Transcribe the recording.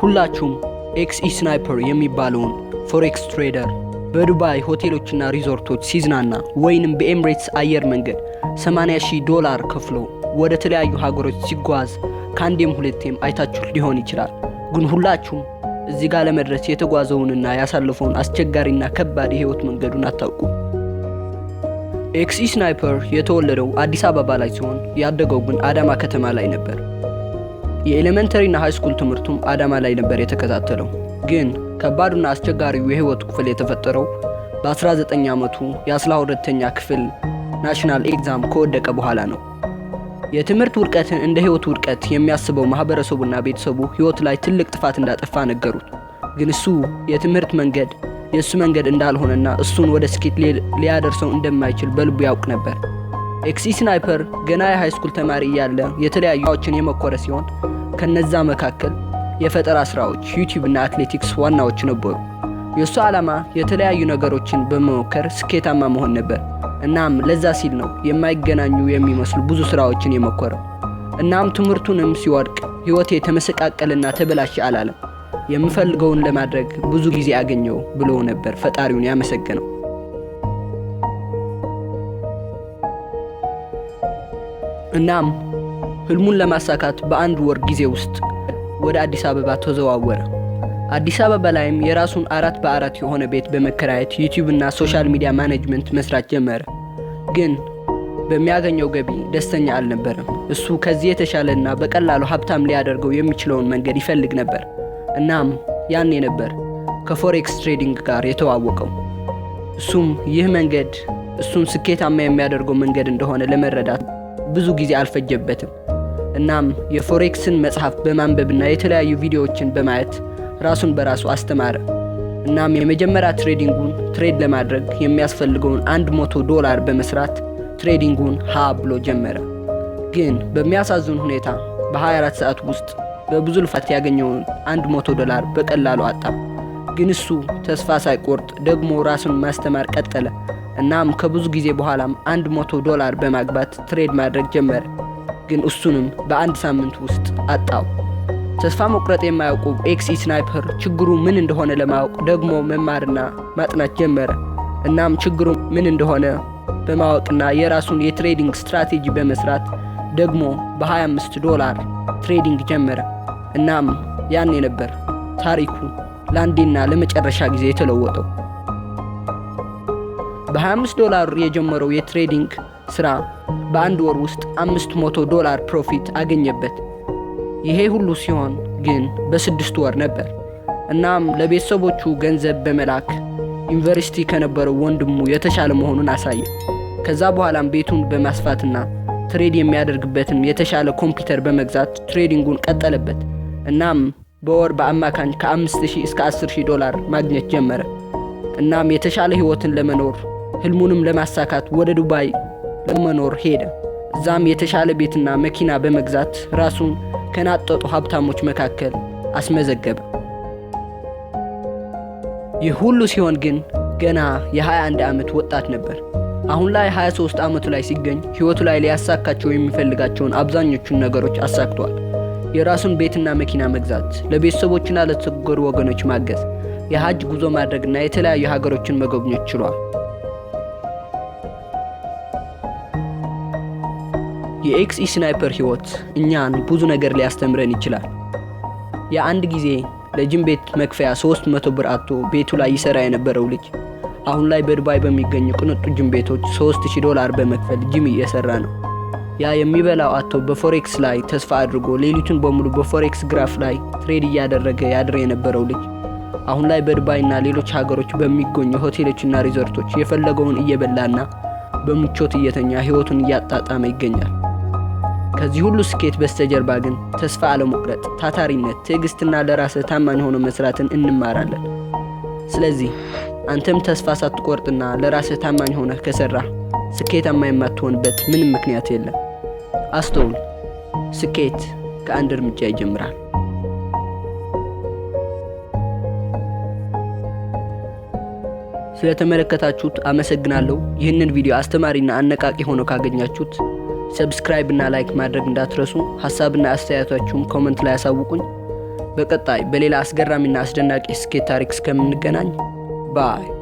ሁላችሁም XE Sniper የሚባለውን forex trader በዱባይ ሆቴሎችና ሪዞርቶች ሲዝናና ወይንም በኤምሬትስ አየር መንገድ 80 ሺህ ዶላር ከፍሎ ወደ ተለያዩ ሀገሮች ሲጓዝ ከአንዴም ሁለቴም አይታችሁ ሊሆን ይችላል። ግን ሁላችሁም እዚህ ጋር ለመድረስ የተጓዘውንና ያሳለፈውን አስቸጋሪና ከባድ የህይወት መንገዱን አታውቁም። XE Sniper የተወለደው አዲስ አበባ ላይ ሲሆን ያደገው ግን አዳማ ከተማ ላይ ነበር። የ elementary ና high school ትምህርቱም አዳማ ላይ ነበር የተከታተለው። ግን ከባዱና አስቸጋሪው የህይወቱ ክፍል የተፈጠረው በ19 ዓመቱ የ12ኛ ክፍል national exam ከወደቀ በኋላ ነው። የትምህርት ውድቀትን እንደ ህይወት ውድቀት የሚያስበው ማህበረሰቡና ቤተሰቡ ህይወቱ ላይ ትልቅ ጥፋት እንዳጠፋ ነገሩት። ግን እሱ የትምህርት መንገድ የእሱ መንገድ እንዳልሆነና እሱን ወደ ስኬት ሊያደርሰው እንደማይችል በልቡ ያውቅ ነበር። XE Sniper ገና የ high school ተማሪ እያለ የተለያዩ ስራዎችን የሞከረ ሲሆን ከነዛ መካከል የፈጠራ ስራዎች፣ YouTube እና አትሌቲክስ ዋናዎቹ ነበሩ። የእሱ ዓላማ የተለያዩ ነገሮችን በመሞከር ስኬታማ መሆን ነበር። እናም ለዛ ሲል ነው የማይገናኙ የሚመስሉ ብዙ ስራዎችን የሞከረው። እናም ትምህርቱንም ሲወድቅ ህይወቴ ተመሰቃቀልና ተበላሸ አላለም። የምፈልገውን ለማድረግ ብዙ ጊዜ አገኘው ብሎ ነበር ፈጣሪውን ያመሰገነው። እናም ህልሙን ለማሳካት በአንድ ወር ጊዜ ውስጥ ወደ አዲስ አበባ ተዘዋወረ። አዲስ አበባ ላይም የራሱን 4 በ4 የሆነ ቤት በመከራየት YouTube እና social media management መስራት ጀመረ። ግን በሚያገኘው ገቢ ደስተኛ አልነበረም። እሱ ከዚህ የተሻለና በቀላሉ ሀብታም ሊያደርገው የሚችለውን መንገድ ይፈልግ ነበር። እናም ያኔ ነበር ከ forex trading ጋር የተዋወቀው። እሱም ይህ መንገድ እሱን ስኬታማ የሚያደርገው መንገድ እንደሆነ ለመረዳት ብዙ ጊዜ አልፈጀበትም። እናም የ forex ን መጽሐፍ በማንበብና የተለያዩ ቪዲዮዎችን በማየት ራሱን በራሱ አስተማረ። እናም የመጀመሪያ trading ኡን trade ለማድረግ የሚያስፈልገውን 100 ዶላር በመስራት trading ኡን ሀ ብሎ ጀመረ። ግን በሚያሳዝን ሁኔታ በ24 ሰዓት ውስጥ በብዙ ልፋት ያገኘውን 100 ዶላር በቀላሉ አጣ። ግን እሱ ተስፋ ሳይቆርጥ ደግሞ ራሱን ማስተማር ቀጠለ። እናም ከብዙ ጊዜ በኋላም 100 ዶላር በማግባት trade ማድረግ ጀመረ። ግን እሱንም በአንድ ሳምንት ውስጥ አጣው። ተስፋ መቁረጥ የማያውቀው XE Sniper ችግሩ ምን እንደሆነ ለማወቅ ደግሞ መማርና ማጥናት ጀመረ። እናም ችግሩ ምን እንደሆነ በማወቅና የራሱን የ trading strategy በመስራት ደግሞ በ25 ዶላር trading ጀመረ። እናም ያኔ ነበር ታሪኩ ለአንዴና ለመጨረሻ ጊዜ የተለወጠው። በ25 ዶላር የጀመረው የ trading ስራ በአንድ ወር ውስጥ 500 ዶላር profit አገኘበት። ይሄ ሁሉ ሲሆን ግን በ6 ወር ነበር። እናም ለቤተሰቦቹ ገንዘብ በመላክ ዩኒቨርሲቲ ከነበረው ወንድሙ የተሻለ መሆኑን አሳየ። ከዛ በኋላም ቤቱን በማስፋትና trade የሚያደርግበትን የተሻለ ኮምፒውተር በመግዛት trading ኡን ቀጠለበት። እናም በወር በአማካኝ ከ5000 እስከ 10,000 ዶላር ማግኘት ጀመረ። እናም የተሻለ ህይወትን ለመኖር ህልሙንም ለማሳካት ወደ ዱባይ ለመኖር ሄደ። እዛም የተሻለ ቤትና መኪና በመግዛት ራሱን ከናጠጡ ሀብታሞች መካከል አስመዘገበ። ይህ ሁሉ ሲሆን ግን ገና የ21 ዓመት ወጣት ነበር። አሁን ላይ 23 ዓመቱ ላይ ሲገኝ ህይወቱ ላይ ሊያሳካቸው የሚፈልጋቸውን አብዛኞቹን ነገሮች አሳክቷል። የራሱን ቤትና መኪና መግዛት፣ ለቤተሰቦችና ለተቸገሩ ወገኖች ማገዝ፣ የሀጅ ጉዞ ማድረግና የተለያዩ ሀገሮችን መጎብኘት ችሏል። የ XE Sniper ህይወት እኛን ብዙ ነገር ሊያስተምረን ይችላል። የአንድ ጊዜ ለጅም ቤት መክፈያ 300 ብር አጥቶ ቤቱ ላይ ይሰራ የነበረው ልጅ አሁን ላይ በዱባይ በሚገኙ ቅንጡ ጅም ቤቶች 3000 ዶላር በመክፈል ጅም እየሰራ ነው። ያ የሚበላው አጥቶ በ forex ላይ ተስፋ አድርጎ ሌሊቱን በሙሉ በ forex graph ላይ trade እያደረገ ያድር የነበረው ልጅ አሁን ላይ በዱባይና ሌሎች ሀገሮች በሚገኙ ሆቴሎችና ሪዞርቶች የፈለገውን እየበላና በምቾት እየተኛ ህይወቱን እያጣጣመ ይገኛል። ከዚህ ሁሉ ስኬት በስተጀርባ ግን ተስፋ አለመቁረጥ፣ ታታሪነት፣ ትዕግስትና ለራስህ ታማኝ ሆኖ መስራትን እንማራለን። ስለዚህ አንተም ተስፋ ሳትቆርጥና ለራስህ ታማኝ ሆነህ ከሰራህ ስኬታማ የማትሆንበት ምንም ምክንያት የለም። አስተውል፣ ስኬት ከአንድ እርምጃ ይጀምራል። ስለተመለከታችሁት አመሰግናለሁ። ይህንን ቪዲዮ አስተማሪና አነቃቂ ሆኖ ካገኛችሁት subscribe እና like ማድረግ እንዳትረሱ። ሀሳብና አስተያየታችሁም comment ላይ ያሳውቁኝ። በቀጣይ በሌላ አስገራሚና አስደናቂ የስኬት ታሪክ እስከምንገናኝ bye።